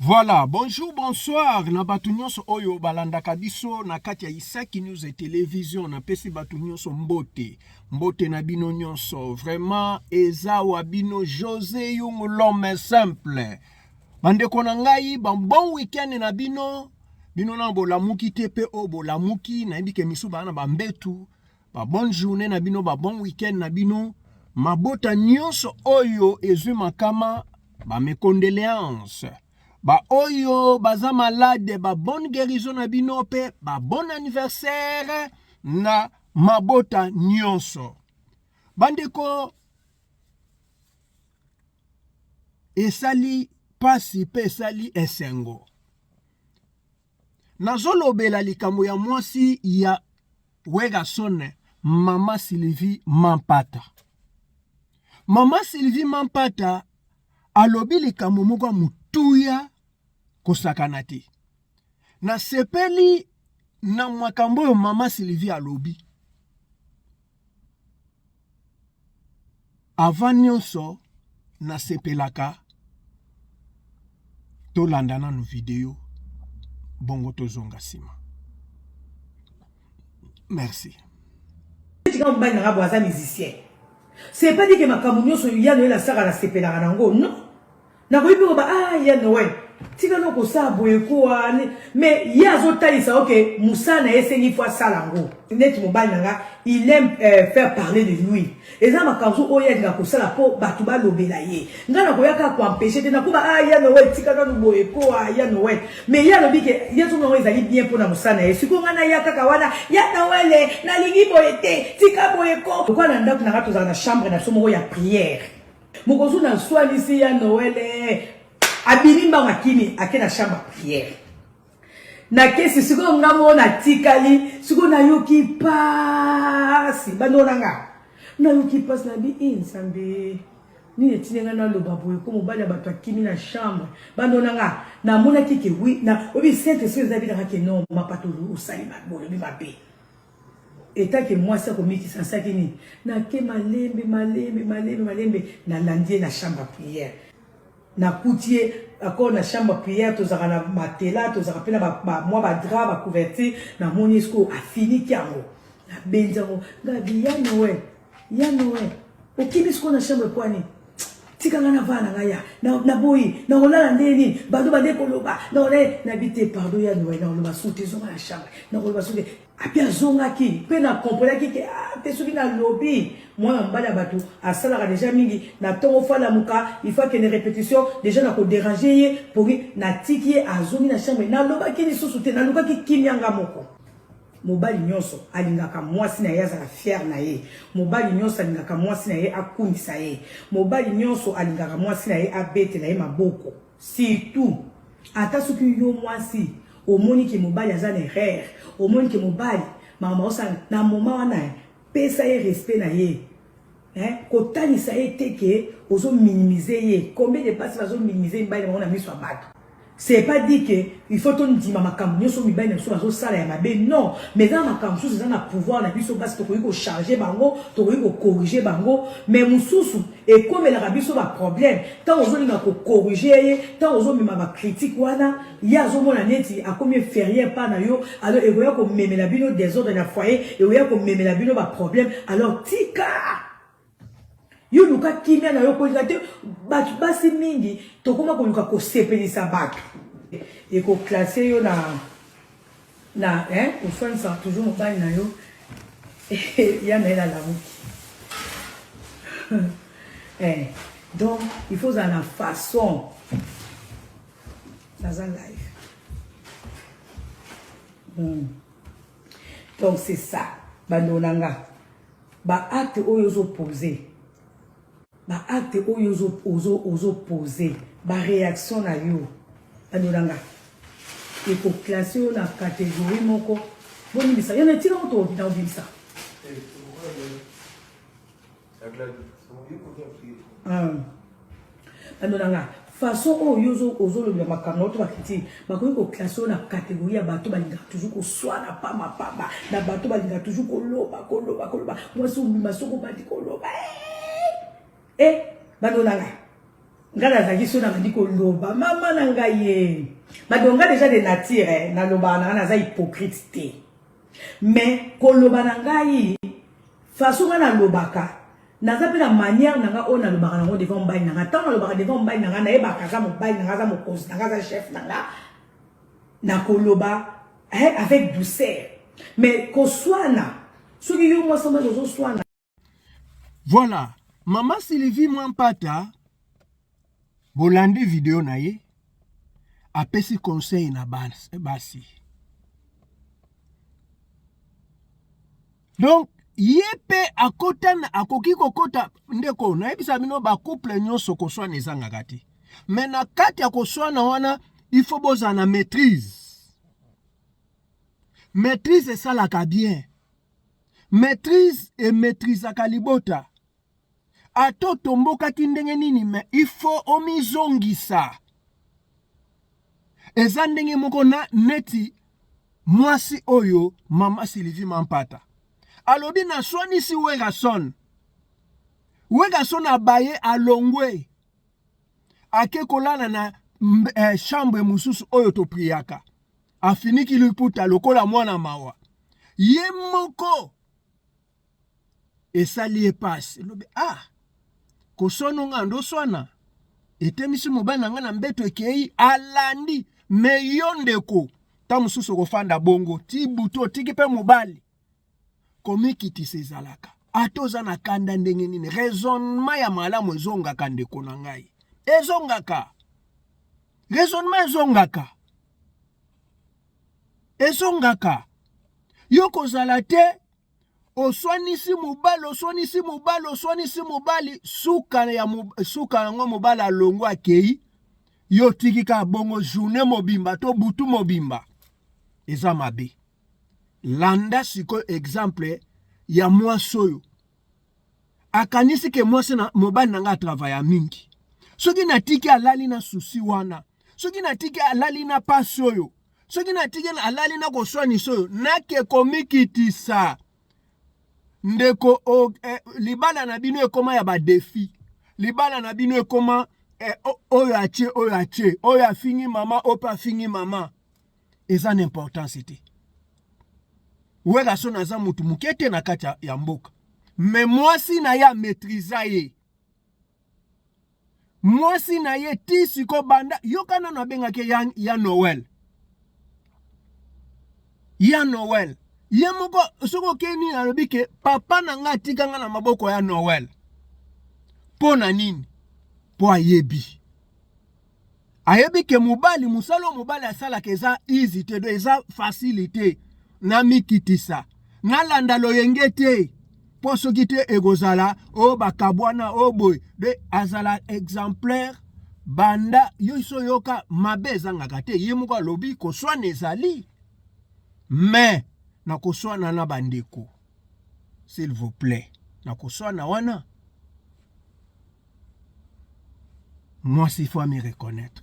Voilà, bonjour, bonsoir na bato nyonso oyo balandaka biso na kati ya Isaki News et Television. Napesi bato nyonso mbote, mbote na bino nyonso. Vraiment eza wa bino José Yung l'homme simple. Bandeko na ngai, ba bon week-end na bino. Bino na bolamuki te pe oyo bolamuki, nayebi ke misu bana ba mbetu. Ba bonne journée na bino, ba bon week-end na bino. Mabota nyonso oyo ezwi makama, ba mes condoléances. Ba oyo baza malade, ba bonne guérison na bino pe ba bon anniversaire na mabota nyonso. Bandeko, esali pasi pe esali esengo. Nazolobela likambo ya mwasi ya Werrason mama Sylvie Mampata. Mama Sylvie Mampata alobi likambo moko ya motuya kosakana te. Nasepeli na makambo oyo mama Sylvie alobi. Avant nionso nasepelaka tolanda nanu video bongo tozonga sima. Merci. Tika mobali na nga bo aza musicien. C'est pas dit que makambo nyonso ya Noël asaka nasepelaka nango non. Nakoki mpe koba ah ya Noël tika no kosala boye ko mais ye azotalisa oke mosala na ye esengi fo asala yango neti mobali na nga il aime euh, faire parler de lui eza makambo oyo alingaka kosala mpo bato balobela ye ngai nakoya kaka koempeshe te nakoba ah ya Noël tika nanu boye ko ah ya Noël mais ye alobi ke ye azomona yango ezali bien mpo na mosala na ye sikoyo ngai naya kaka wana ya Noël nalingi boye te tika boye ko lokola na ndako na ngai tozala na chambre na biso moko ya prière Mokozu na swanisi ya Noël eh. Abimi mbango akimi ake na chambre ya prière. Na kesi sikoyo nga moko natikali sikoyo nayoki pasi bando na nga nayoki pasi na bi eh, nzambe nini etindi ngai naloba boye ko mobali ya bato akimi na chambre bando na nga namonaki ke wi na obi saint esprit eza binaka ke non mapato osali mabe olobi mabe Etant que mwasi akomikisa asalaki nini? Nake malembe malembe malembe malembe nalandi ye na chambre ya prière. Nakuti ye encore na chambre ya prière, tozalaka na matela, tozalaka mpe na ba, ba, mwa ba drap, ba couverture, namoni ye sikoyo afiniki yango. Nabenzi yango, ngabi ya Noël, ya Noël, okimi sikoyo na chambre mpo nini? tika ngai navanda na ngai ya naboyi nakolala ndenge nini bato bande koloba nabi te pardon ya noel nakoloba su te zonga na chambre nakoloba su te Api azongaki pe na comprenaki ke ah te soki nalobi mwana mobali ya bato asalaka deja mingi na ntongo fo alamuka il faut akende repetition deja na koderange ye poki natiki ye azongi na chambre nalobaki lisusu te nalukaki kimia nga moko mobali nyonso alingaka mwasi na ye azala fiere na ye mobali nyonso alingaka mwasi na ye akumisa ye mobali nyonso alingaka mwasi na ye abetela ye maboko Surtout ata soki yo mwasi omoni ke mobali aza na erreur, omoni ke mobali makambo azosala na moment wana pesa ye respect na ye eh, kotalisa ye te ke ozo minimiser ye. Combien de basi bazo minimiser mibali na bango na miso ya bato? C'est pas dit que il faut tondima makambo nyonso mibali na biso bazosala ya mabe non, mais eza na makambo mosusu eza na pouvoir na biso basi tokoki kocharge bango, tokoki kocorrige bango, mais mosusu Ekomelaka biso ba problème tango ozolinga ko corriger ye, tango ozomema ba critique wana, ye azomona neti akomi inférieur pa na yo, alors ekoya komemela bino desordre na foyer, ekoya komemela bino ba problème, alors tika yo luka kimia na yo kolinga te bato basi mingi tokoma koluka kosepelisa bato ekoklasse yo na na hein oswanisaka toujours mobali na yo ya na ye nalamuki eh, donc il faut ozala na façon naza live hmm. donc c'est ça bandeko na nga baacte oyo ozopose Ba acte oyo ozo ozo ozo poser, ba reaction na yo. Bando na nga. Eko classer yo na catégorie moko. Bonimbisa. Yo na tika moto na obimisa. Bando na nga. Façon oyo yo ozolobela makambo na to bacritique bakoki koklasse oyo na catégorie ya bato balingaka toujours koswana pamba pamba na bato balingaka toujours koloba koloba koloba mwasi obima soki obandi koloba e eh, eh, bando na nga. Nga nazalaki so nabandi koloba mama na ngai ye badonga nga deja de nature eh, nalobaka na ngai naza hypocrite te mais koloba na ngai façon ngai nalobaka naza mpe na manière na ngai oyo nalobaka nango devant mobali na ngai ntango nalobaka devant mobali na ngai nayebaka aza mobali na ngai aza mokonzi na ngai aza chef na ngai nakoloba eh, avec douceur mais koswana soki yo mwasi mobali ozoswana. Voilà, Maman Sylvie Mwampata, bolandi video na ye, apesi conseil na basi. Donc, ye mpe akota akoki kokota ndeko nayebisa bino ba couple nyonso koswana ezangaka te me na kati ya koswana wana il faut bozala na maîtrise. Maîtrise esalaka bien. Maîtrise emaîtrisaka libota. Ata otombokaki ndenge nini me il faut omizongisa. Eza ndenge moko na neti mwasi oyo mama Sylvie Mampata alobi naswanisi Werrason. Werrason abaye alongwe ake kolala na chambre mosusu oyo topriaka, afiniki liputa lokola mwana mawa ye moko esali ye pasi. Elobi ah, koswana nga ndoswana etemisi mobali na nga na mbeto ekei alandi. Me yo ndeko, ta mosusu okofanda bongo ti butu otiki mpe mobali. Komikitisa ezalaka ata oza na kanda ndenge nini, raisonnement ya malamu ezongaka ndeko na ngai, ezongaka raisonnement, ezongaka, ezongaka. Yo kozala te oswanisi mobali, oswanisi mobali, oswanisi mobali, suka ya suka yango mobali alongo akei, yo otiki kaka bongo journée mobimba to butu mobimba, eza mabe. Landa sikoyo exemple ya mwasi oyo akanisi ke mwasi na mobali na ngai atravaya mingi, soki natiki alali na susi wana, soki natiki alali na pasi oyo, soki natiki alali na koswanisa oyo, nake komikitisa. Ndeko libala na bino ekoma ya badefi, libala na bino ekoma oyo atie, oyo atie, oyo afingi mama, oyo mpe afingi mama, eza na importance te. Werrason aza mutu moke te na kati ya mboka, me mwasi na ye amaîtrisa ye, mwasi na ye ti siko banda yoka nano abengaki ya Noël, ya Noël ye moko. Soki okei nini, alobi ke papa na ngai atika nga na maboko ya Noël. Mpo na nini? Mpo ayebi ke mobali, mosala oyo mobali asalaka eza easy te, do eza facile te. Namikitisa, nalanda loyenge te, mpo soki te ekozala oyo bakabwana oyo boye. De azala exemplaire banda yo so yoka mabe ezangaka te. Ye moko alobi koswana ezali, mais na koswana na bandeko, s'il vous plaît, na koswana wana mwasi faut ami reconnaître.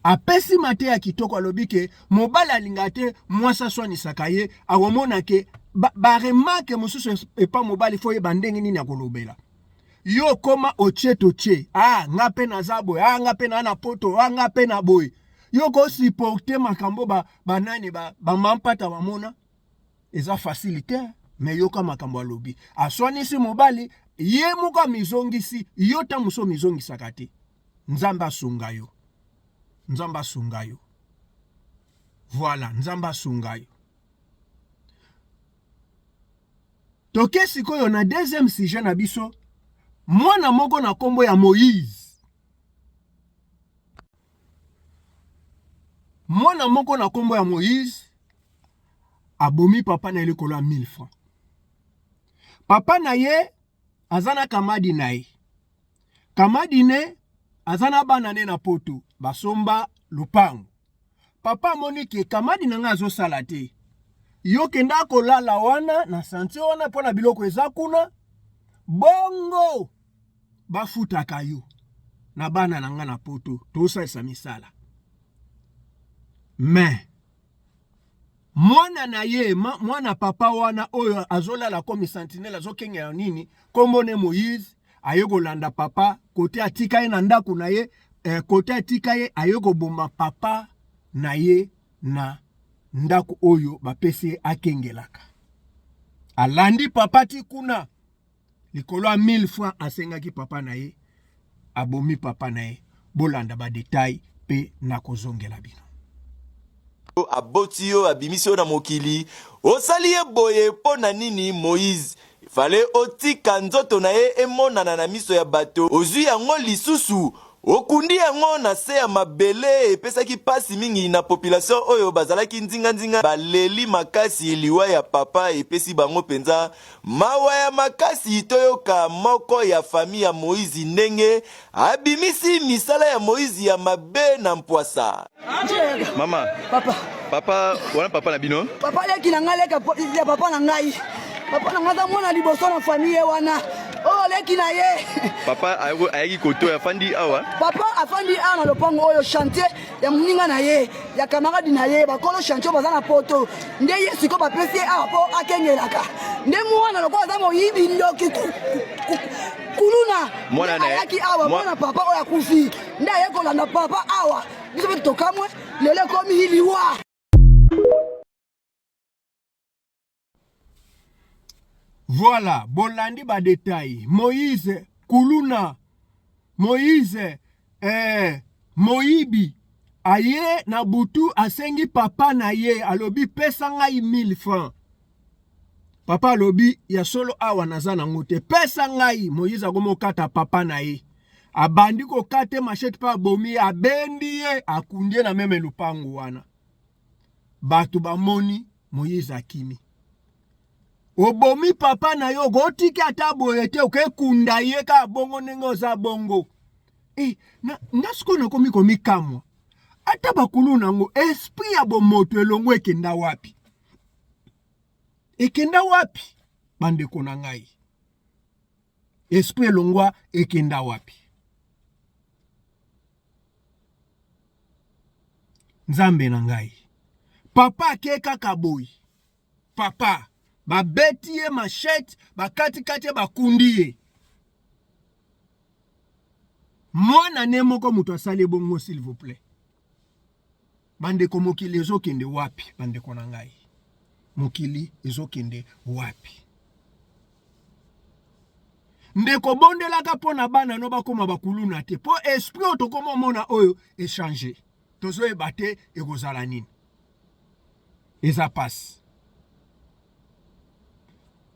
Apesi mateya ya kitoko, alobi ke mobali alingaka te mwasi aswanisaka ye, akomona ke baremarque ba mosusu epa mobali fo yeba ndenge nini akolobela yo. Koma otie totie, ah nga mpe naza boye, ah nga mpe naa na poto, ah nga mpe na boye. Yo kosupporte makambo banani bamampata ba bamona eza facile te. Me yoka makambo alobi, aswanisi mobali, ye moko amizongisi. Yo ta mosu omizongisaka te. Nzambe asunga yo, Nzambe asunga yo. Voilà, Nzambe asunga yo. Toke sikoyo na deuxième sujet na biso, mwana moko na nkombo ya Moïse. Mwana moko na nkombo ya Moïse abomi papa na ye likolo ya 1000 francs. Papa na ye aza na kamadi na ye, kamadi ne aza na bana ne na poto, basomba lupango. Papa amoni ke kamadi na ngai azosala te, yo kenda kolala wana na sentier wana mpo na biloko eza kuna, bongo bafutaka yo na bana na ngai na poto, tosalisa misala. Me mwana na ye, mwana papa wana oyo azolala komi sentinelle, azokengela nini, kombo ne Moïse. aye kolanda papa kote atika ye na ndako na ye eh, kote atika ye aye koboma papa na ye na ndako oyo bapesi ye akengelaka. Alandi papa ti kuna likolo ya 1000 francs asengaki papa na ye, abomi papa na ye. Bolanda ba detail pe nakozongela bino. Aboti yo, abimisi yo na mokili, osali ye boye mpo na nini? Moïse, fallait otika nzoto na ye emonana na miso ya bato, ozwi yango lisusu okundi yango na se ya mabele. Epesaki pasi mingi na population oyo bazalaki nzinga-nzinga, baleli makasi. Liwa ya papa epesi bango mpenza mawa ya makasi. Toyoka moko ya famille ya Moïse ndenge abimisi misala ya Moïse ya mabe na mpwasa. Mama, papa, papa wana papa na bino? Papa leki na ngai, leki ya papa na ngai. Papa na ngai aza mwana liboso na famille wana. Oyo leki na ye. Papa ayaki koto afandi awa. Papa afandi awa na lopango oyo chantier ya moninga na ye, ya camarade na ye, bakolo chantier baza na poto. Nde ye sikoyo bapesi ye awa mpo akengelaka. Nde mwana lokola aza moyibi ndoki kuluna. Mwana na ye ayaki awa, mwana papa oyo akufi. Nde aye kolanda papa awa. Biso mpe tokamwe lelo ekomi liwa. Voilà, bolandi ba detail. Moïse kuluna, Moïse eh, moyibi aye na butu asengi papa na ye, alobi pesa ngai 1000 francs. Papa alobi ya solo awa naza nango te, pesa ngai. Moïse akomi okata papa na ye, abandi kokate machete mpe abomi ye, abendi ye, akundi ye na meme lupangu wana. Bato bamoni Moïse akimi. Obomi papa na yo, okotiki ata boye te, okekunda ye kaka bongo ndenge oza bongo. E, na, nga sikoyo nakomi komikamwa. Ata bakulu nango, esprit ya bomoto elongo ekenda wapi? Ekenda wapi bandeko na ngai? Esprit elongwa ekenda wapi? Nzambe na ngai. Papa ake kaka boye. Papa babeti ye machette, bakati-kati ye, bakundi ye. Mwana ne moko moto asali bongo, s'il vous plaît. Bandeko, mokili ezokende wapi? Bandeko na ngai, mokili ezokende wapi? Ndeko, bondelaka mpo na bana no bakoma bakuluna te, mpo esprit oyo tokoma omona oyo echange, tozoyeba te ekozala nini. Eza pasi.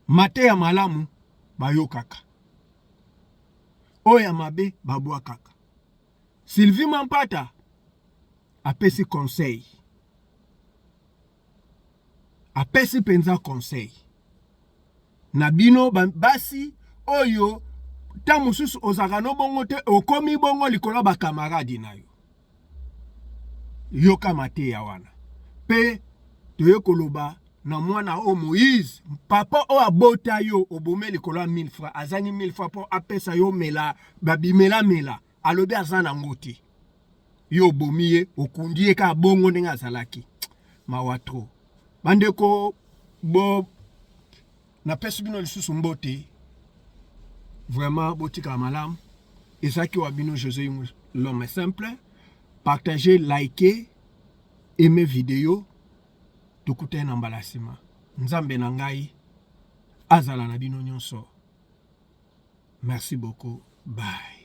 Mateya malamu bayokaka, oyo ya mabe babwakaka. Sylvie Mampata apesi conseil, apesi mpenza conseil na bino basi oyo ntango mosusu ozalaka no bongo te, okomi bongo likolo ya bakamaradi na yo. Yoka mateya wana. Mpe toye koloba na mwana oyo Moïse, papa oyo abota yo obome likolo ya 1000 francs, azangi 1000 francs mpo apesa yo mela babimelamela, alobi aza nango te, yo obomi ye, okundi ye kaka bongo ndenge azalaki. Mawa trop bandeko. Bo napesi bino lisusu mbote, vraiment botikala malamu. Ezalaki wa bino José Yungu, l'homme simple. Partagez, likez, aimez vidéo. Tokutani na mbala nsima. Nzambe na ngai azala na bino nyonso. Merci beaucoup. Bye.